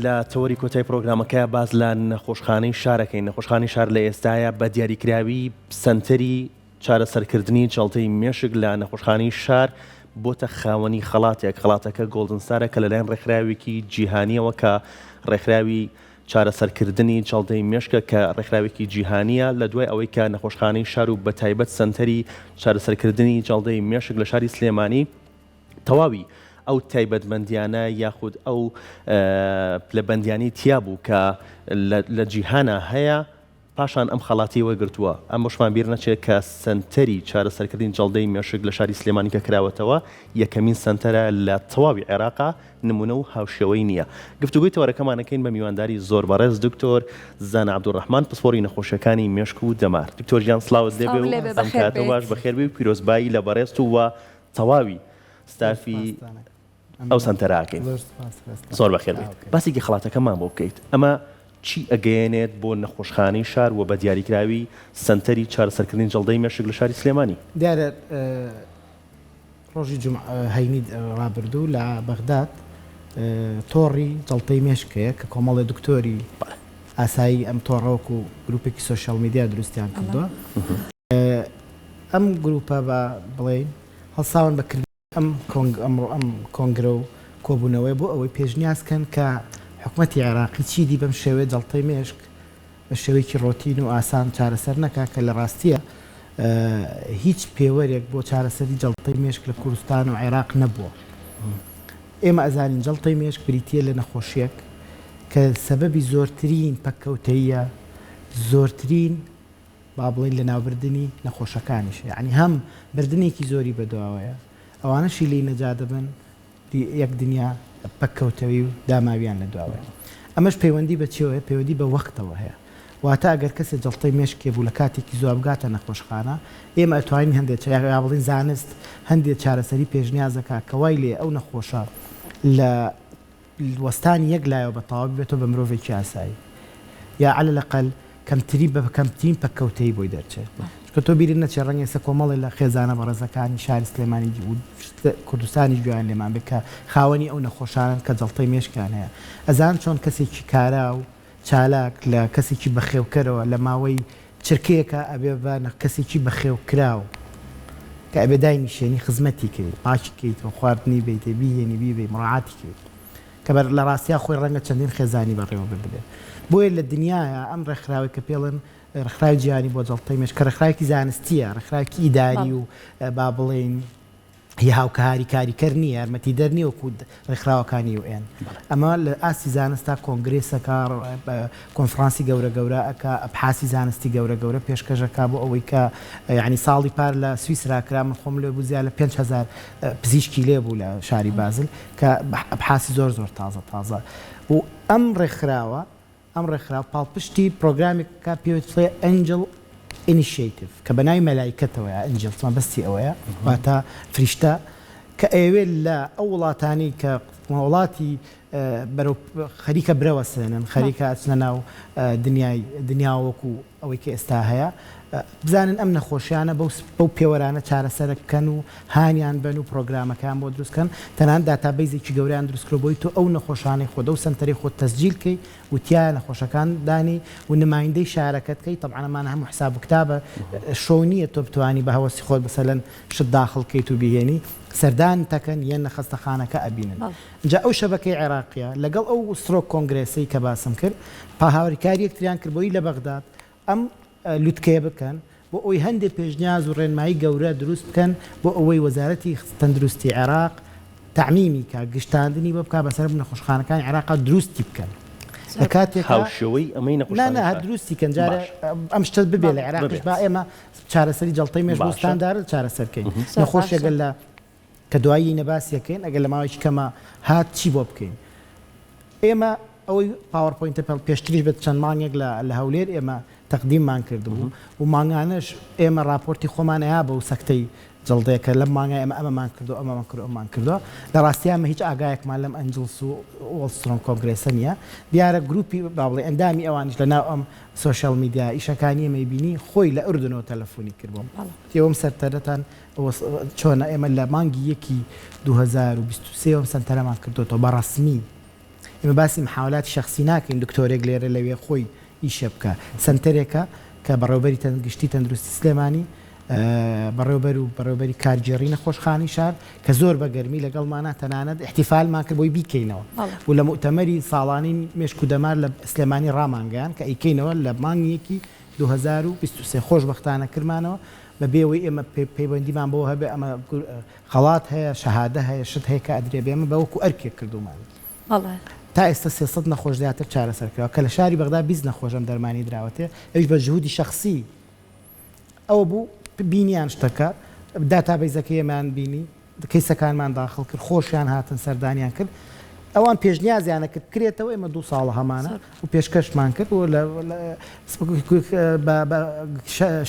لە تەوەری کۆتای پرۆگرامەکەیا باس لە نەخۆشخانەی شار ئەکەین، نەخۆشخانەی شار لە ئێستایا بە دیاریکراوی سەنتەری چارەسەرکردنی جەڵتەی مێشک لە نەخۆشخانەی شار بۆتە خاوەنی خەڵاتێک، خەڵاتەکە گۆڵدن ستارە کە لەلایەن ڕێکخراوێکی جیهانیەوە کە ڕێکخراوی چارەسەرکردنی جەڵتەی مێشکە کە ڕێکخراوێکی جیهانیە لە دوای ئەوەی کە نەخۆشخانەی شار و بەتایبەت سەنتەری چارەسەرکردنی جەڵتەی مێشک لە شاری سلێمانی تەواوی ئەو تایبەتمەندیانە یاخود ئەو پلەبەندیانەی تیا بوو کە لە جیهانا هەیە پاشان ئەم خەڵاتی وەرگرتووە. ئەمەشمان بیر نەچێت کە سەنتەری چارەسەرکردنی جەڵدەی مێشک لە شاری سلێمانی کە کراوەتەوە یەکەمین سەنتەرە لە تەواوی عێراقا نمونە و هاوشێوەی نییە. گفتوگۆی تەوەرەکەمان ئەکەین بە میوانداری زۆر بەڕێز دکتۆر زانا عەبدولڕەحمان پسپۆڕی نەخۆشیەکانی مێشک و دەمار. دکتۆر گیان سڵاوت لێبێ و ئەم کاتە باش بەخێربێی و پیرۆزبایی لە بەڕێزت و تەواوی ستافی ئەو سەنتەرە ئەکەین. زۆر بەخێر بێیت. باسێکی خەڵاتەکەمان بۆ بکەیت. ئەمە چی ئەگەیەنێت بۆ نەخۆشخانەی شار و بە دیاریکراوی سەنتەری چارەسەرکردنی جەڵدەی مێشک لە شاری سلێمانی؟ دیارە ڕۆژی جومعە هەینی ڕابردوو لە بەغداد تۆڕی جەڵتەی مێشک هەیە کە کۆمەڵێ دکتۆری ئاسایی ئەم تۆڕە وەکو گروپێکی سۆشیال میدیا دروستیان کردووە. ئەم گروپە با بڵێین هەڵساون بە کردنی ئەم ئەم کۆنگرە و کۆبوونەوەیە بۆ ئەوەی پێشنیاز کەن کە حکومەتی عێراقی چیدی بەم شێوەیە جەڵتەی مێشک بە شێوەیەکی ڕۆتین و ئاسان چارەسەر نەکا کە لە ڕاستییا هیچ پێوەرێک بۆ چارەسەری جەڵتەی مێشک لە کوردستان و عێراق نەبووە. ئێمە ئەزانین جەڵتەی مێشک بریتییە لە نەخۆشییەک کە سەبەبی زۆرترین پەککەوتەییە، زۆرترین با بڵێین لەناوبردنی نەخۆشەکانیشە یەعنی هەم بردنێکی زۆری بەدواوەیە ئەوانەشی لێی نەجا دەبن یەک دنیا پەککەوتەوی و داماویان لە دواوەیە ئەمەش پەیوەندی بە چیەوە هەیە پەیوەندی بە وەختەوە هەیە واتە ئەگەر کەسێ جەڵتەی مێشکێ بوو لە کاتێکی زووا بگاتە نەخۆشخانە ئێمە ئەتوانین هەندێ یا بڵێین زانست هەندێ چارەسەری پێشنیاز ئەکا کە وای لێ ئەو نەخۆشە لە وەستانی یەک لایەوە بە تەواوی ببێتەوە بە مرۆڤێکی ئاسایی یا علی الاقل کەمتری بە کەمترین پەککەوتەیی بۆی دەرچێت چونکە تۆ بیرت نەچێت ڕەنگە ئێستا کۆمەڵێ لە خێزانە بەڕێزەکانی شاری سلێمانی و کوردستانیش گوێیان لێمان بێت کە خاوەنی ئەو نەخۆشانەن کە جەڵتەی مێشکیان هەیە ئەزان چۆن کەسێکی کارا و چالاک لە کەسێکی بەخێوکەرەوە لە ماوەی چرکەیەکا ئەبێ بە کەسێکی بەخێوکراو کە ئەبێ داینیشێنی خزمەتی کەی پاکی کەیتەوە خواردنی بەیتێ بیهێنی بیبەی مڕاعاتی کەی کە بەر لە ڕاستیا خۆی ڕەنگە چەندین خێزانی بەڕێوە بردبێ بۆیە لە دنیایا ئەم ڕێکخراوەی کە پێڵێن ڕێکخراوی جیهانی بۆ جەڵتەی مێشک کە ڕێکخراوێکی زانستیە ڕێکخراوێکی ئیداری و با بڵێین هی هاوکاری کاریکەر نییە، یارمەتیدەر نییە وەکو ڕێکخراوەکانی یو ئێن. ئەمە لە ئاستی زانستا کۆنگرێس ئەکا، کۆنفرانسی گەورە گەورە ئەکا، ئەبحاسی زانستی گەورە گەورە پێشکەش ئەکا بۆ ئەوەی کە یانی ساڵی پار لە سویسرا کرا من خۆم لێ بوو زیاد لە 5000 پزیشکی لێ بوو لە شاری بازل کە ئەبحاسی زۆر زۆر تازە تازە و ئەم ڕێکخراوە ئەم ڕێکخراوە پاڵپشتی پرۆگرامێک ئەکات پێی وترێ Angel Initiative کە بە ناوی مەلایکەتەوەیە، Angels مەبەستی ئەوەیە واتە فریشتە، کە ئەیەوێت لە ئەو وڵاتانەی کە وڵاتی بەرەو خەریکە برەوەسێنن، خەریکە ئەچنە ناو دنیای دنیاوە وەکو ئەوەی کە ئێستا هەیە، بزانن ئەم نەخۆشیانە بەو بەو پێوەرانە چارەسەر بکەن و هانیان بەن و پرۆگرامەکەیان بۆ دروست کەن، تەنانەت database ێکی گەورەیان دروست کردوە بۆی تۆ ئەو نەخۆشانەی خۆت ئەو سەنتەرەی خۆت تەسجیل کەی و تیایا نەخۆشەکان دانێی و نمایندەی شارەکەت کەی، تەبعەن ئەمانە هەموو حساب و کتابە شۆ نیە تۆ بتوانی بە هەوەسی خۆت مەسەلەن شت داخڵ کەیت و بیهێنی، سەردانت ئەکەن یەن لە خەستەخانەکە ئەبینن. ئینجا ئەو شەبەکەی عێراقیە لەگەڵ ئەو stroke congress ەی کە باسم کرد هاوکاری یەکتریان کرد بۆی لە بەغداد ئەم لوتکەیە بکەن بۆ ئەوەی هەندێ پێشنیاز و ڕێنمایی گەورە دروست بکەن بۆ ئەوەی وەزارەتی تەندروستی عێراق تەعمیمی کا، گشتاندنی بۆ بکا بەسەر نەخۆشخانەکانی عێراقا دروستی بکەن لە کاتێکا هاوشێوەی ئەمەی نا نەخۆشخانەی نا هەر شار دروستی کەن جارێ باش ئەم شتە ببێ لە بەڵێ عێراقیش ببێت با ئێمە چارەسەری جەڵتەی مێشک بۆ باشە ستاندارد چارەسەر کەین زۆر نەخۆشێکە باشە. لە کە دوایی نەباسی ئەکەین ئەگەر لە ماوەیەکی کەما هات چی بۆ بکەین ئێمە ئەوەی PowerPoint ە پێشتریش بە چەند مانگێک لە لە هەولێر ئێمە تەقدیممان کردبوو و مانگانەش ئێمە ڕاپۆرتی خۆمان ئەیا بەو سەکتەی جەڵدەیە کە لەم مانگا ئێمە ئەمەمان کردو ئەمەمان کردو ئەمەمان کردووە لە ڕاستیا ئێمە هیچ ئاگایەکمان لەم Angels و World Stroke Congress ە نییە دیارە گروپی با بڵێ ئەندامی ئەوانیش لە ناو ئەم social media ئیشەکانی ئێمەی بینی خۆی لە ئوردنەوە تەلەفۆنی کرد بۆم وتی ئەوەم سەرتەرەتان چۆنە ئێمە لە مانگی یەکی 2023 ئەم سەنتەرەمان کردۆتەوە بە ڕەسمی. ئێمە باسی محاولاتی شەخسی ناکەین دکتۆرێک لێرە لەوێ خۆی ئیشە بکا. سەنتەرێکە کە بەڕێوەبەری گشتی تەندروستی سلێمانی، بەڕێوەبەر و بەڕێوەبەری کارگێڕی نەخۆشخانەی شار کە زۆر بە گەرمی لەگەڵمانا تەنانەت ئیحتیفالمان کرد بۆی بیکەینەوە و لە موئتەمەری ساڵانەی مێشک و دەمار لە سلێمانی ڕامانگەیاند کە ئەیکەینەوە لە مانگی یەکی 2023 خۆشبەختانە کرمانەوە بە بێ ئەوەی ئێمە پەیوەندیمان بەوە هەبێ ئەمە خەڵات هەیە شەهادە هەیە شت هەیە کە ئەدرێ بە ئێمە بە وەکو ئەرکێک کردوومانە. تا ئێستا 300 نەخۆش زیاتر چارەسەر کراوە کە لە شاری بەغدا 20 نەخۆش ئەم دەرمانی دراوەتێ ئەویش بە جهودی شەخسی ئەوە بوو بینیان شتەکە داتابەیزەکەی ئێمەیان بینی کەیسەکانمان داخڵ کرد خۆشیان هاتن سەردانیان کرد ئەوان پێشنیازیانە کرد بکرێتەوە ئێمە دوو ساڵە هەمانە و پێشکەشمان کرد و لە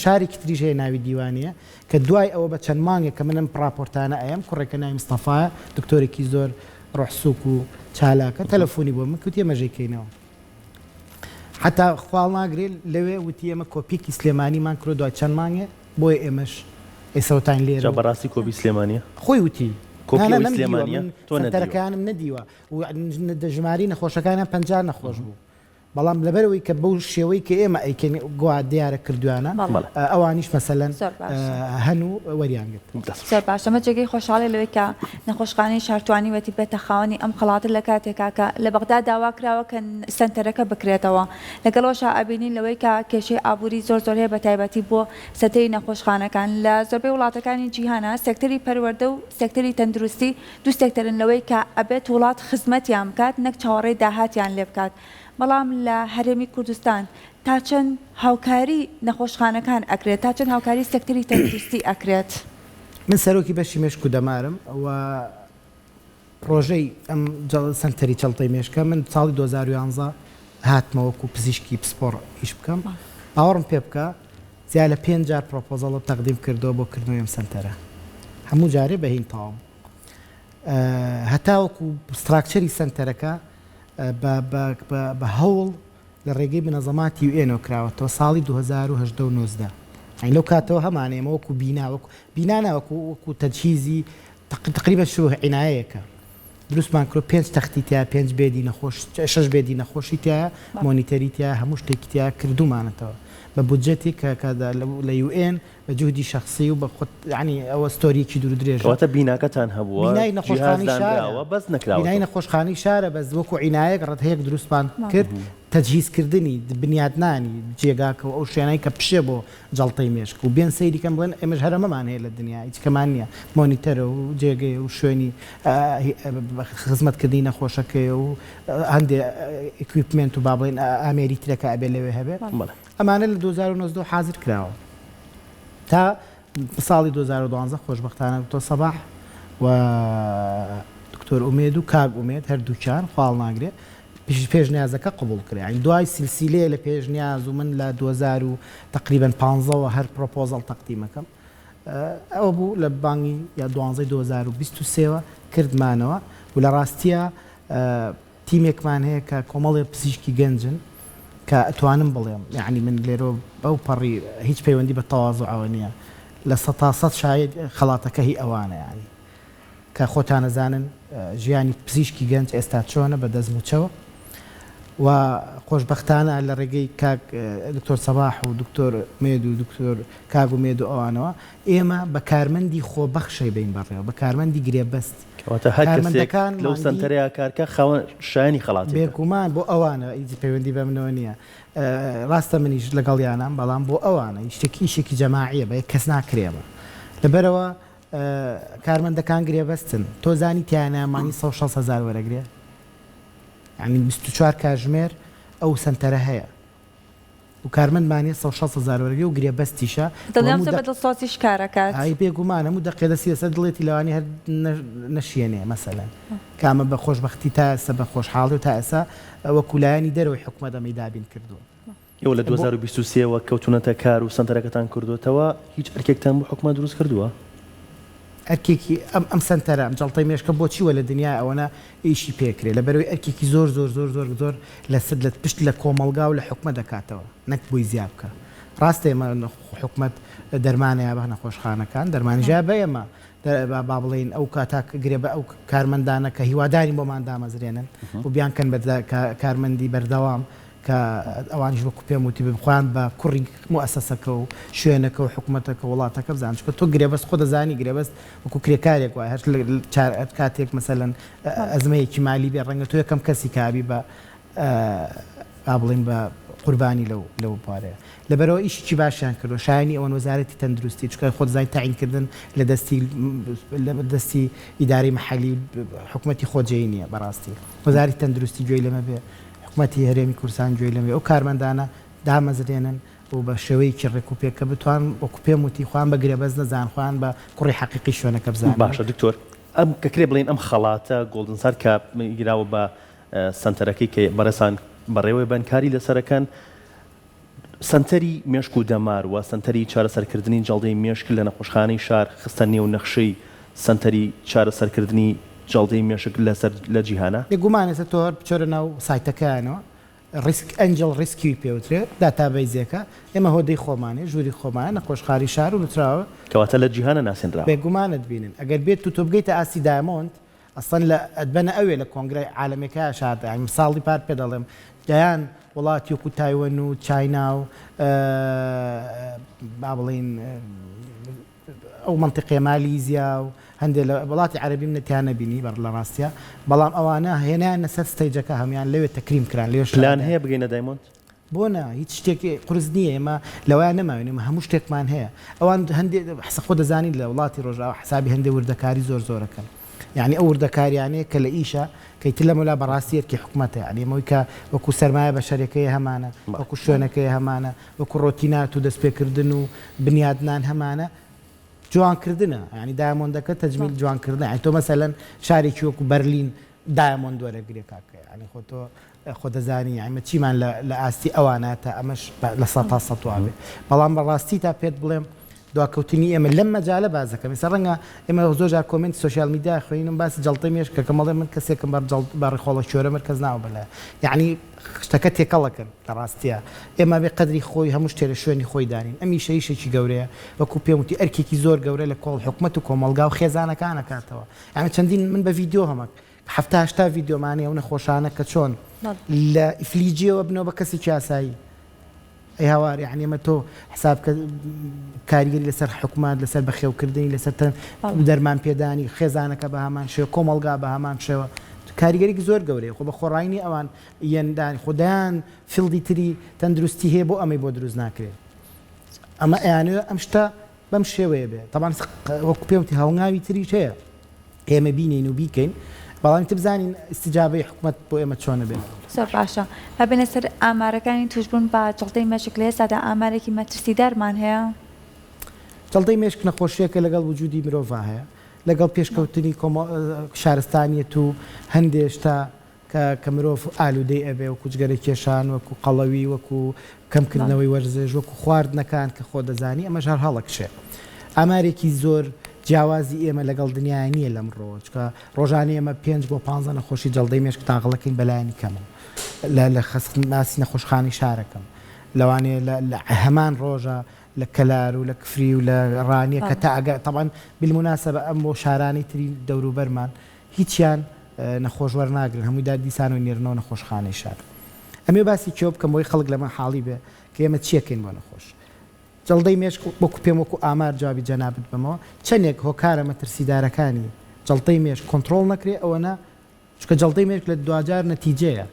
شارێکی تریش هەیە ناوی دیوانیە کە دوای ئەوە بە چەند مانگێک کە من ئەم ڕاپۆرتانە ئەیەم کوڕێکە ناوی مستەفایە دکتۆرێکی زۆر ڕۆحسوک و چالاکە تەلەفۆنی بۆ من کوتی ئێمە ژێکەینەوە حەتا خواڵ ناگرێ لەوێ وتی ئێمە کۆپیەکی سلێمانیمان کرۆ دوای چەند مانگێ بۆیە ئێمەش ئێسەوتاین لێرە جا بەڕاستی کۆپی سلێمانیە؟ خۆی وتی کۆپی ئەوەی سلێمانیە؟ تۆ نەتدیوە؟ سەنتەرەکەیانم نەدیوە و ژمارەی نەخۆشەکانیان 50 نەخۆش بوو بەڵام لەبەرئەوەی کە بەو شێوەی کە ئێمە ئەیکەین گوا دیارە کردویانە ئەوانیش مەسەلەن هەن و وەریان گرت. زۆر باشە ئەمە جێگەی خۆشحاڵیە لەوەی کە نەخۆشخانەی شار توانیویەتی بێتە خاوەنی ئەم خەڵاتە لە کاتێکا کە لە بەغدا داوا کراوە کە سەنتەرەکە بکرێتەوە لەگەڵەوەشا ئەبینین لەوەی کە کێشەی ئابووری زۆر زۆر هەیە بە تایبەتی بۆ سەنتەری نەخۆشخانەکان لە زۆربەی وڵاتەکانی جیهانا سێکتەری پەروەردە و سێکتەری تەندروستی دوو سێکتەرن لەوەی کە ئەبێت وڵات خزمەتیان بکات نەک چاوەڕێی داهاتیان لێ بکات بەڵام لە هەرێمی کوردستان تا چەند هاوکاری نەخۆشخانەکان ئەکرێت؟ تا چەند هاوکاری سێکتەری تەندروستی ئەکرێت؟ من سەرۆکی بەشی مێشک و دەمارم و پرۆژەی ئەم سەنتەری جەڵتەی مێشکە من ساڵی 2011 هاتمە وەکو پزیشکی پسپۆڕ ئیش بکەم باوەڕم پێ بکە زیاد لە پێنج جار پرۆپۆزەڵم تەقدیم کردەوە بۆ کردنەوەی ئەم سەنتەرە هەموو جارێ بە هین تەواو بوو هەتاوەکو structure ی سەنتەرەکە بە هەوڵ لە ڕێگەی منەزەماتی یو ئێنەوە کراوەتەوە ساڵی 2018 و 19 یانی لەو کاتەوە هەمانە ئێمە وەکو بینا وەکو بینا نا وەکو وەکو تەجهیزی تقریبا شبه عینایەیەکە دروستمان کرد پێنج تەختی تیا پێنج bed ی نەخۆش شەش bed ی نەخۆشی تایە monitor ی تیا هەموو شتێکی تیا کردومانەتەوە بە بودجەتێک کە کە لە UN بە جوهدی شەخسی و بە خۆت یانی ئەوە ستۆریەکی دوور و درێژە. کەواتە بیناکەتان هەبووە، بینای جیهاز نەخۆشخانەی شارە، دانراوە بەس نەکراوەتەوە. بینای نەخۆشخانەی شارە بەس وەکو عینایەک ڕەتهەیەک دروستمان کرد، تەجهیز کردنی، بنیاتنانی جێگاکە و ئەو شوێنەی کە بشێ بۆ جەڵتەی مێشک و بێن سەیری کەن بڵێن ئێمەش هەر ئەمەمان هەیە لە دنیا هیچ کەمان نییە، monitor ە و جێگەیە و شوێنی خزمەتکردنی نەخۆشەکەیە و هەندێ equipment و با بڵێین ئامێری ترە کە ئەبێ لەوێ هەبێ. ئەمانە لە 2019 حازر کراوە تا ساڵی 2012 خۆشبەختانە دکتۆر سەباح و دکتۆر ئومێد و کاک ئومێد هەردووکیان خواڵ ناگرێ پێشنیازەکە قبوڵ کرا یانی دوای سلسیلەیە لە پێشنیاز و من لە 2000 و تقریبا 15ەوە هەر پرۆپۆزەڵ تەقدیمەکەم ئەوە بوو لە بانگی یا دوانزەی 2023ەوە کردمانەوە و لە ڕاستیە تیمێکمان هەیە کە کۆمەڵێ پزیشکی گەنجن کە ئەتوانم بڵێم یەعنی من لێرەوە بەو پەڕی هیچ پەیوەندی بە تەوازوعەوە نییە 100% شاید خەڵاتەکە هی ئەوانە یەعنی کە خۆتان ئەزانن ژیانی پزیشکی گەنج ئێستا چۆنە بە دەست موچەوە و خۆشبەختانە لە ڕێگەی کاک دکتۆر سەباح و دکتۆر مێد و دکتۆر کاک ئومێد و ئەوانەوە ئێمە بە کارمەندی خۆبەخشەی بەین بەڕێوە بە کارمەندی گرێبەست کەواتە هەر کەسێک لەو سەنتەرەیا کار کا خاوەن شایەنی خەڵاتێکە. بێگومان بۆ ئەوانە هیچ پەیوەندی بە منەوە نییە ڕاستە منیش لەگەڵیانام بەڵام بۆ ئەوانە شتێکی ئیشێکی جەماعیە بە یەک کەس ناکرێ ئەمە لەبەرئەوە کارمەندەکان گرێبەستن تۆ زانی تیانە مانگی 160 هەزار وەرەگرێ یانی 24 کاژمێر ئەو سەنتەرە هەیە و کارمەندمان هەیە 160 هەزار وەرەگرێ و گرێبەستیشە و دڵنیام هەموو زۆر دە بە دڵسۆزیش کارەکات. ئای بێگومان هەموو دەقێ دەستی لەسەر دڵێتی لەوانەیە هەر نەشیەنێ مەسەلەن کە ئەمە بە خۆشبەختی تا ئێستا بە خۆشحاڵی و تا ئێستا وەکو لایەنی دەرەوەی حکومەت ئەمەی دابین کردووە. ئێوە لە 2023 وە کەوتوونەتە کار و سەنتەرەکەتان کردۆتەوە، هیچ ئەرکێکتان بۆ حکومەت دروست کردووە؟ ئەرکێکی ئەم ئەم سەنتەرە ئەم جەڵتەی مێشکە بۆچی وە لە دنیای ئەوەنە ئیشی پێ کرێ لەبەرئەوەی ئەرکێکی زۆر زۆر زۆر زۆر زۆر لە سد لە پشت لە کۆمەڵگا و لە حکومەت دەکاتەوە نەک بۆی زیا بکا ڕاستە ئێمە حکومەت دەرمانەیا بە نەخۆشخانەکان دەرمانیش یا بە ئێمە. با بڵێین ئەو کاتا گرێبە ئەو کارمەندانە کە هیوادارین بۆمان دامەزرێنن و بیانکەن بە کارمەندی بەردەوام کە ئەوانیش وەکو پێم وتی بن خۆیان بە کوڕی موئەسەسەکە و شوێنەکە و حکومەتەکە و وڵاتەکە بزانن چونکە تۆ گرێبەست خۆ دەزانی گرێبەست وەکو کرێکارێک وایە هەر کاتێک مەسەلەن ئەزمەیەکی مالی بێ ڕەنگە تۆ یەکەم کەسی کە ئەبی بە با بڵێین بە قوربانی لەو لەو بوارەیە. لەبەرئەوە ئیشێکی باشیان کردووە، شایەنی ئەوەن وەزارەتی تەندروستی، چونکە خۆت دەزانی تەعینکردن لە دەستی لە دەستی ئیدارەی مەحەلی و حکومەتی خۆجێی نییە بەڕاستی. وەزارەتی تەندروستی گوێی لەمە بێ، حکومەتی هەرێمی کوردستان گوێی لەمە بێ، ئەو کارمەندانە دامەزرێنن و بە شێوەیەکی ڕێکوپێک کە بتوان وەکو پێم وتی خۆیان بە گرێبەست نەزانن، خۆیان بە کوڕی حەقیقی شوێنەکە بزانن. باشە دکتۆر ئەم دەکرێ بڵێین ئەم خەڵاتە گۆڵدن ستار کە گیراوە بە سەنتەرەکەی کە بەڕێزان بەڕێوەی بەن کاری لەسەرەکەن، سەنتەری مێشک و دەمار و سەنتەری چارەسەرکردنی جەڵدەی مێشک لە نەخۆشخانەی شار خستە نێو نەخشەی سەنتەری چارەسەرکردنی جەڵدەی مێشک لەسەر لە جیهانا. بێگومان ئێستا تۆ هەر بچۆرە ناو سایتەکەیانەوە ڕیسک ئەنجڵ ڕیسکیوی پێ وترێ database ێکە ئێمە هۆدەی خۆمانە ژووری خۆمانە نەخۆشخانی شار و نوسراوە. کەواتە لە جیهانا ناسێنراوە. بێگومان ئەتبینن ئەگەر بێت و تۆ بگەیتە ئاستی diamond ئەسڵەن لە ئەتبەنە ئەوێ لە کۆنگرەی عالەمیەکەیا شاد یانی ساڵی پار پێ دەڵێم دەیان وڵاتی وەکو تایوەن و چاینا و با بڵێین ئەو مەنتیقەیە مالیزیا و هەندێک لە وڵاتی عەرەبیم نە تیا نەبینی بەڕ لە ڕاستیا بەڵام ئەوانە هێنایانە سەر stage ەکە هەموان لەوێ تەکریم کران لەوێ پلان هەیە بگەینە diamond؟ بۆ نا هیچ شتێک قورس نییە ئێمە لەوەیا نەماوین ئێمە هەموو شتێکمان هەیە ئەوان هەندێ حسە خۆ دەزانین لە وڵاتی ڕۆژئاوا حسابی هەندێ وردەکاری زۆر زۆرەکەن یعنی ئەو وردەکاریانەیە کە لە ئیشە کە ئیتر لەمەولا بەڕاستی ئەرکی حکومەتە یعنی ئێمە کە وەکو سەرمایە بەشەرەکەی هەمانە وەکو شوێنەکەی هەمانە وەکو ڕۆتینات و دەستپێکردن و بنیادنان هەمانە جوانکردنە یعنی diamond ەکە تەجمیل جوانکردنە یعنی تۆ مەسەلەن شارێکی وەکو بەرلین diamond وەرەگرێ کاکە یعنی خۆ تۆ خۆ دەزانی یعنی چیمان لە لە ئاستی ئەوانە تا ئەمەش 100% وابێ بەڵام بەڕاستی تا پێت بڵێم دواکەوتنی ئێمە لەم مەجالە بازەکەم ئێستا ڕەنگە ئێمە زۆر جار comment social media خوێنم باسی جەڵتەی مێشکەکەم ئەڵێ من کەسێکم بەر جەڵ بە ڕیخۆڵە کوێرە مەرکەز ناوە بەلە یعنی شتەکە تێکەڵەکەن لە ڕاستیە ئێمە بێ قەدری خۆی هەموو شتێ لە شوێنی خۆی دانین ئەم ئیشە ئیشێکی گەورەیە وەکو پێم وتی ئەرکێکی زۆر گەورە لە کۆڵ حکومەت و کۆمەڵگا و خێزانەکان ئەکاتەوە یانی چەندین من بە ڤیدیۆ هەمە حەفتا هەشتا ڤیدیۆمان هەیە ئەو نەخۆشانە کە چۆن لە ئیفلیجیەوە بنەوە بە کەسێکی ئاسایی ئەی هاوار یعنی ئەمە تۆ حساب کە کاریگەری لەسەر حکومات لەسەر بەخێوکردنی لەسەر دەرمان پێدانی خێزانەکە بە هەمان شێوە کۆمەڵگا بە هەمان شێوە کاریگەریکی زۆر گەورەیە خۆ بە خۆڕایی ئەوان یەندان خۆ دەیان field ی تری تەندروستی هەیە بۆ ئەمەی بۆ دروست ناکرێت ئەمە ئەیانەوێ ئەم شتە بەم شێوەیە بێ تەبان وەکو پێم وتی هەڵنگاوی تریش هەیە ئێمە بینین و بیکەین بەڵام ئیتر بزانین ئیستیجابەی حکومەت بۆ ئێمە چۆنە بێ. زۆر باشە با بێینە سەر ئامارەکانی توشبوون بە جەڵتەی مێشک لە ئێستادا ئامارێکی مەترسیدارمان هەیە؟ جەڵتەی مێشک نەخۆشییەکە لەگەڵ وجودی مرۆڤا هەیە لەگەڵ پێشکەوتنی کۆمەڵ شارستانیەت و هەندێ شتە کە کە مرۆڤ ئالوودەی ئەبێ وەکو جگەرە کێشان وەکو قەڵەوی وەکو کەم کردنەوەی وەرزش وەکو خواردنەکان کە خۆ دەزانی ئەمەش هەر هەڵەکشێ ئامارێکی زۆر جیاوازی ئێمە لەگەڵ دنیایا نییە لەمڕۆوە چونکە ڕۆژانە ئێمە پێنج بۆ پانزە نەخۆشی جەڵدەی مێشک تاغڵەکەین بەلایەنی کەمەوە لە لە خەستناسی نەخۆشخانەی شارەکەم لەوانەیە لە لە هەمان ڕۆژە لە کەلار و لە کفری و لە ڕانیە کە تا ئەگە تەبعەن بالمناسبە ئەم بۆ شارانی تری دەوروبەرمان هیچیان نەخۆش وەرناگرن هەمووی دا دیسانەوە نێرنەوە نەخۆشخانەی شار. ئەمەوێ باسی کێو بکەم بۆی خەڵک لەمە حاڵی بێ کە ئێمە چیەکەین بۆ نەخۆش. جەڵدەی مێشک وەکو پێم وەکو ئامار جوابی جەنابت بەمەوە چەنێک هۆکارە مەترسیدارەکانی جەڵتەی مێشک کۆنتڕۆڵ نەکرێ ئەوەنە چونکە جەڵتەی مێشک لە دواجار نەتیجەیە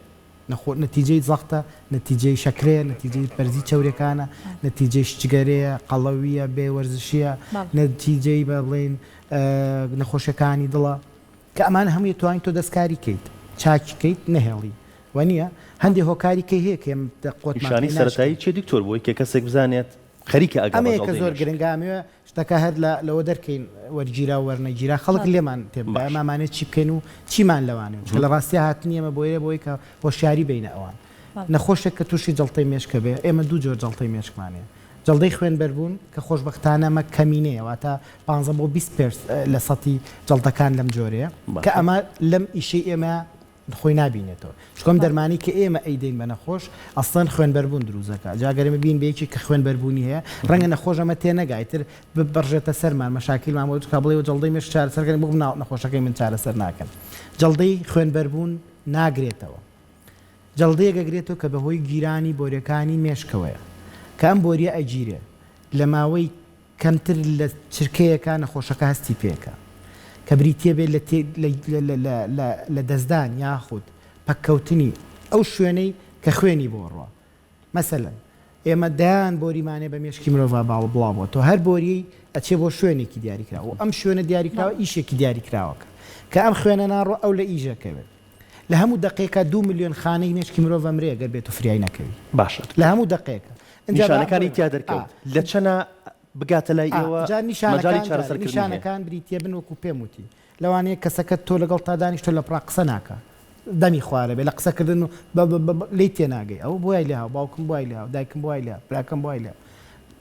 نەخۆ نەتیجەی زەختە نەتیجەی شەکرەیە نەتیجەی بەرزی چەوریەکانە نەتیجەی جگەرەیە قەڵەویە بێ وەرزشیە نەتیجەی بە بڵێین نەخۆشیەکانی دڵە کە ئەمانە هەمووی توانی تۆ دەستکاری کەیت چاکی کەیت نەهێڵی وەنیە هەندێ هۆکاری کەی هەیە کە ئێمە قوتمان نیشانەی پێ سەرەتایی ناشکێ. چیە دکتۆر بۆی کە کەسێک بزانێت خەریکە ئەگا بە ئەمەیە کە جەڵدەی زۆر مێشک. گرنگە ئەمەوێ شتەکە هەر لە لەوە دەرکەین وەرگیرا و وەرنەگیرا خەڵک لێمان تێبگا باش. ئێمە ئەمانەوێ چی بکەین و چیمان لەوانەیە چونکە لە ڕاستیا هاتنی ئێمە بۆیە بۆی کە هۆشیاری بەینە ئەوان نەخۆشێک کە تووشی جەڵتەی مێشکە بێ ئێمە دوو جۆر جەڵتەی مێشکمان هەیە جەڵدەی خوێنبەربوون کە خۆشبەختانە ئەمە کەمینەیە واتە پانزە بۆ 20 پێرس لە سەتی جەڵتەکان لەم جۆرەیە کە باشە. ئەمە لەم ئیشەی ئێمە. خۆی نابینێتەوە چونکە ئەم دەرمانەی کە ئێمە ئەیدەین بە نەخۆش ئەسڵەن خوێنبەربوون دروست دەکات جا گەر ئێمە بین بە یەکێک کە خوێنبەربوونی هەیە ڕەنگە نەخۆش ئەمە تێنەگا ئیتر بڕژێتە سەرمان مەشاکیلمان بۆ دروست کا بڵێ جەڵدەی مێشک چارەسەر کەن بۆ مناڵ نەخۆشەکەی من چارەسەر ناکەن جەڵدەی خوێنبەربوون ناگرێتەوە جەڵدەیەک ئەگرێتەوە کە بەهۆی گیرانی بۆریەکانی مێشکەوەیە کە ئەم بۆریە ئەگیرێ لە ماوەی کەمتر لە چرکەیەکا نەخۆشەکە هەستی پێکا کە بریتیە بێت لە لە لە دەستدان یاخود پەککەوتنی ئەو شوێنەی کە خوێنی بۆ ڕوا مەسەلەن ئێمە دەیان بۆریمان هەیە بە مێشکی مرۆڤا باڵ بڵاو بۆتەوە هەر بۆریەی ئەچێ بۆ شوێنێکی دیاریکراو و ئەم شوێنە دیاریکراوە ئیشێکی دیاریکراوەکە کە ئەم خوێنە ناڕۆ ئەو لە ئیشە کەوێت لە هەموو دەقێکا دوو ملیۆن خانەی مێشکی مرۆڤ ئەمرێ گەر بێتو فریای نەکەوی. باشە. لە هەموو دەقێکا. ئینجا با نیشانەکانی تیا دەرکەوت. لە چەنا بگاتە لای ئا ئێوە جا مەجالی نیشانەکان جارێ چارەسەرکردنی هەیە؟ نیشانەکان بریتیە بن وەکو پێم وتی لەوانەیە کەسەکە تۆ لەگەڵتا دانیشتوە لەپڕا قسە ناکا دەمی خوارە بێ لە قسەکردن و بە بە بە لێی تێناگەی ئەوە بۆ وای لێهاو باوکم بۆ وای لێهاو دایکم بۆ وای لێهاو براکەم بۆ وای لێهاو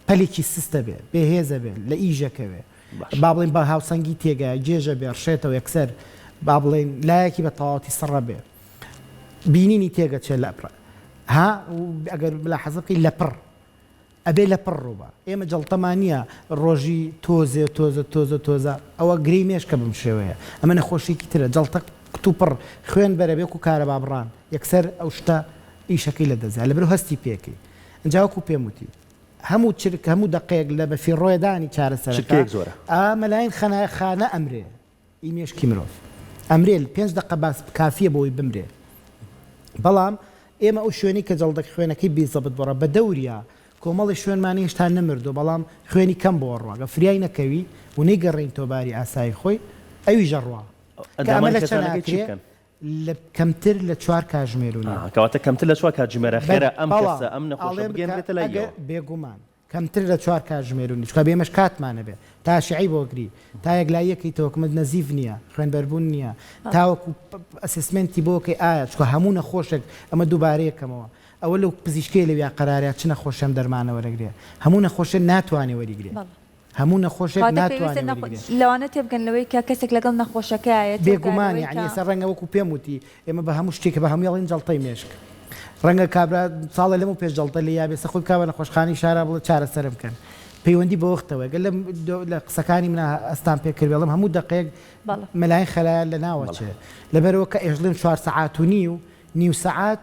پەلێکی سستە بێ بێ هێزە بێ لە ئیژەکەوێ باشە. با بڵێین بە هاوسەنگی تێگا گێژە بێ ڕشێتەوە یەکسەر با بڵێین لایەکی بە تەواوەتی سڕە بێ بینینی تێگەچێ لەپڕ ها ئەگەر ملاحەزە بکەی لەپڕ ئەبێ لەپڕ ڕووبا ئێمە جەڵتەمان نییە ڕۆژی تۆزێ تۆزە تۆزە تۆزە ئەوە گرێی مێشکە بەم شێوەیە ئەمە نەخۆشیەکی ترە جەڵتە کتوپڕ خوێن بەرە بێ وەکو کارەبا بڕان یەکسەر ئەو شتە ئیشەکەی لە دەست لەبەرو هەستی پێکەی ئینجا وەکو پێم وتی هەموو چرک هەموو دەقەیەک لە بەفیڕۆدانی چارەسەرەکە چرکەیەک زۆرە. ئا مەلاین خەنە خانە ئەمرێ. ی مێشکی مرۆڤ ئەمرێ پێنج دەقە باس کافیە بۆی بمرێ بەڵام ئێمە ئەو شوێنەی کە جەڵدەک خوێنەکەی بی زەبت بڕە بە دەوریا کۆمەڵی شوێنمان هێشتا نەمردووە بەڵام خوێنی کەم بۆ ڕوا گە فریای نەکەوی و نەیگەڕێینتەوە باری ئاسایی خۆی ئەویش ئەڕوا کە ئەمە ئەندامانی لە چەند خێزانەکەی چی ئاکرێ بکەن؟ لە کەمتر لە چوار کاژمێر و نیو. کەواتە کەمتر لە چوار کاتژمێرە بەر خێرا ئەم بەڵام کەسە ئەم نەخۆشە ئەڵێم کە بگەیەنرێتە لای ئەگەر ئێوە. بێگومان کەمتر لە چوار کاتژمێر و نیو چونکە ئەبێ ئێمەش کاتمان هەبێ تا شیعەی بۆ گری تا یەکلاییەکەیتەوە کە نەزیف نییە خوێنبەربوون نییە تاوەکو assessment ی بۆ کەی ئایا چونکە هەموو نەخۆشێک ئەمە دووبارەیەکەمەوە ئەوە لەو پزیشکەیە لەویا قەرارە چ نەخۆشی ئەم دەرمانە وەرەگرێ هەموو نەخۆشێک ناتوانێ وەریگرێ. هەموو نەخۆشێک کەواتە پێویستە ناتوانێ نەخۆ وەریگرێ. لەوانە تێبگەن لەوەی کە کەسێک لەگەڵ نەخۆشەکەیایە تێبگا بێگومان لەوەی یەعنی کە. ئێستا ڕەنگە وەکو پێم وتی ئێمە بە هەموو شتێک بە هەمووی ئەڵێین جەڵتەی مێشک ڕەنگە کابرا ساڵێ لەمەو پێش جەڵتە لێی یابێ سە خۆی بکا بە نەخۆشخانەی شارا بڵێ چارەسەرم کەن پەیوەندی بە وەختەوەیە گەر لەم لە قسەکانی منا هەستان پێ کردبێ ئەڵێم هەموو دەقەیەک بەڵێ. مەلاین خەلایە لە ناوە بەڵێ. چێ لەبەرئەوە کە ئێژڵێم چوار سەعات و نیو نیو سەعات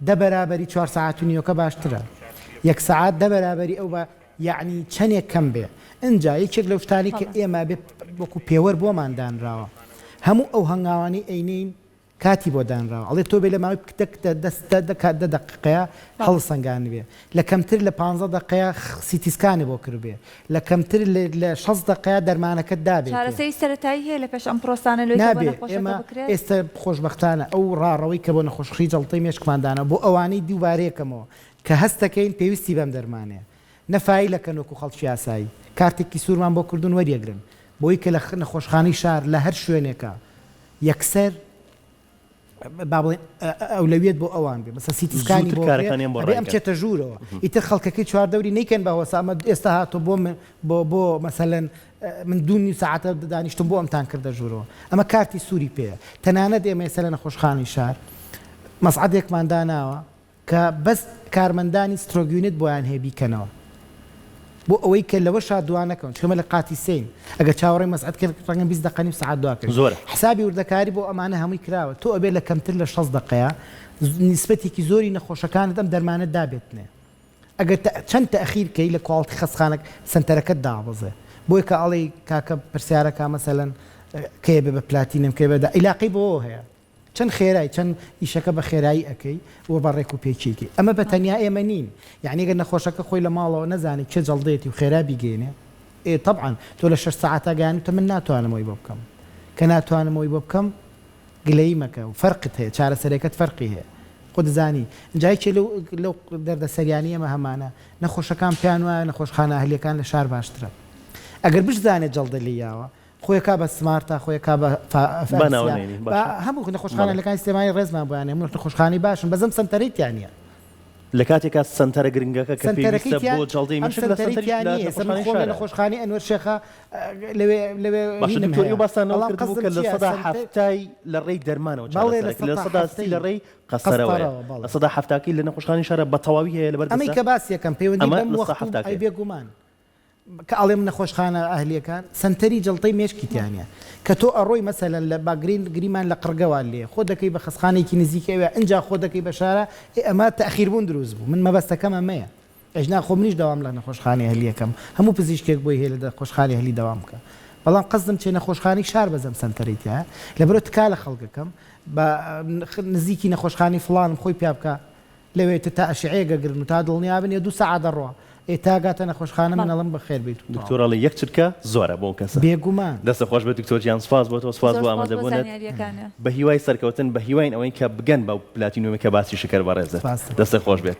دە بەرابەری چوار سەعات و نیوەکە باشترە یەک سەعات دە بەرابەری ئەو با یەعنی چەنێک کەم بێ ئنجا یەکێک لەو شتانەی کە بەڵێ. ئێمە بێ وەکو پێوەر بۆمان دانراوە هەموو ئەو هەنگاوانەی ئەینێین کاتی بۆ دانراوە ئەڵێ تۆ بێ لە ماوەی دە دە دە دە دە کات دە دەقیقەیە بەڵێ. هەڵسەنگاندبێ لە کەمتر لە پانزە دەقەیە CT scan ی بۆ کردبێ لە کەمتر لە لە 60 دەقەیە دەرمانەکەت دابێتێ. چارەسەری سەرەتایی هەیە لە پێش ئەم پرۆسانە لۆی کە بۆ نابێ نەخۆشەکە ئێمە بکرێت؟ ئێستە خۆشبەختانە ئەو ڕاڕەوەی کە بۆ نەخۆشخی جەڵتەی مێشکمان دانا بۆ ئەوانەی دووبارەیەکەمەوە کە هەست دەکەین پێویستی بەم دەرمانەیە نە فایلەکەن وەکو خەڵکی ئاسایی کارتێکی سوورمان بۆ کردوون وەریەگرن بۆی کە لە نەخۆشخانەی شار لە هەر شوێنێکا یەکسەر با بڵێین ئەولەویەت بۆ ئەوان بێ مەسەلەن CT scan ی زووتر بۆ بکرێ کارەکانیان بۆ ئەبێ ئەم ڕایکەن. چێتە ژوورەوە ئیتر خەڵکەکەی چواردەوری نەیکەن بە هۆسە ئەمە ئێستا هاتۆ بۆ من بۆ بۆ مەسەلەن من دوو نیو سەعاتە دانیشتم بۆ ئەمتان کردە ژوورەوە ئەمە کارتی سووری پێیە تەنانەت ئێمە ئێستا لە نەخۆشخانەی شار مەسعەدێکمان داناوە کە بەس کارمەندانی stroke unit بۆیان هەیە بیکەنەوە بۆ ئەوەی کە لەوەشا دوا نەکەون چونکە ئێمە لە قاتی سێین ئەگەر چاوەڕێی مەسعەد کرد ڕەنگە 20 دەقە نیو سەعات دوا کەوین زۆرە. حسابی وردەکاری بۆ ئەمانە هەمووی کراوە تۆ ئەبێ لە کەمتر لە 60 دەقەیا نیسبەتێکی زۆری نەخۆشەکانت ئەم دەرمانە دابێتنێ ئەگەر چەند تەئخیر کەی لە quality خەستخانە سەنتەرەکەت دابەزێ بۆیە کە ئەڵێی کاکە پرسیارەکە مەسەلەن کەی ئەبێ بە پلاتینەم کەی بە ئیلاقەی بەوەوە هەیە چەند خێرای چەند ئیشەکە بە خێرایی ئەکەی و بە ڕێک و پێکی ئەکەی ئەمە بە تەنیا ئێمە نین یانی گەر نەخۆشەکە خۆی لە ماڵەوە نەزانێ کێ جەڵدەیەتی و خێرا بیگەینێ ئێ تەبعەن تۆ لە شەش سەعاتا گەیاندوتە من ناتوانم ئەوی بۆ بکەم کە ناتوانم ئەوی بۆ بکەم گلەیی مەکە و فەرقت هەیە چارەسەرەکەت فەرقی هەیە خۆ دەزانی ئینجا یەکێ لەو لەو دەردەسەریانەی ئێمە هەمانە نەخۆشەکان پێیان وایە نەخۆشخانە ئەهلیەکان لە شار باشترە ئەگەر بشزانێ جەڵدە لێی یاوە خۆی کا بە سمارتا خۆی کا بە با ناوە نەینین با باشە هەموو نەخۆشخانە بەڵێ. لەکانی سلێمانی ڕێزمان بۆیان هەیە هەموو نەخۆشخانەی باشن بەس ئەم سەنتەرەی تیا نییە. لە کاتێکا سەنتەرە گرنگەکە کە سەنتەرەکەی پێویستە تیا بۆ جەڵدەی ئەم مێشک لە سەنتەرەی سەنتەری تیا لە نییە ئێستا من نەخۆشخانەی خۆم لە شارە. نەخۆشخانەی ئەنوەر شێخە لەوێ لەوێ باشە هینم دکتۆر هەیە ئێوە باستان لەوە بەڵام کردبوو قەسدم کە لە چییە سەدا سەنتەر حەفتای لە ڕێی دەرمانەوە بەڵێ لە چارەسەرەکە لە سەتا سەدا سی حەفتەی لە ڕێی قەستەرەوەیە قەستەرەوە لە بەڵێ سەدا حەفتاکەی لە نەخۆشخانەی شارە بە تەواوی هەیە لەبەر ئەمەی دەستە کە باسی ئەکەم پەیوەندی ئەمە بەم لە سەدا وەخت و ئەی حەفتاکەیە. بێگومان کە ئەڵێم نەخۆشخانە ئەهلیەکان سەنتەری جەڵتەی مێشکی تیا نیە کە تۆ ئەڕۆی مەسەلەن لە باگرین گریمان لە قڕگەوە لێ خۆ دەکەی بە خەسخانەیەکی نزیکی ئەوێ ئنجا خۆ دەکەی بە شارا ئێ ئەمە تەئخیر بوون دروست بوو من مەبەستەکەم ئەمەیە ئەژنا خۆ منیش دەوام لە نەخۆشخانەی ئەهلی ئەکەم هەموو پزیشکێک بۆی هەیە لە نەخۆشخانەی ئەهلی دەوام بکا بەڵام قەسدم چیە نەخۆشخانەی شار بەس ئەم سەنتەرەی تیایە لەبەرئەوە تکا لە خەڵک ئەکەم بە نزیکی نەخۆشخانەی فڵانم خۆی پیا بکا لەوێ تر تا ئەشعەیەک ئەگرن و تا دڵنیا بن یە دوو سەعات ئەڕوا ئێ تا گاتە نەخۆشخانە من ئەڵێم بەخێر بێیت و تەواو. دکتۆر ئەڵێ یەک چرکە زۆرە بۆ ئەو کەسە. بێگومان. دەستت خۆش بێت دکتۆر گیان سوپاس بۆ تۆ سوپاس زۆر بۆ سوپاس بۆ ئامادەبوونت زانیاریەکانت. بەهیوای سەرکەوتن بەهیواین ئەوەین کە بگەن بەو پلاتینیۆمەی کە باسیشت کرد بەڕێزت سوپاست. دەستت خۆش بێت.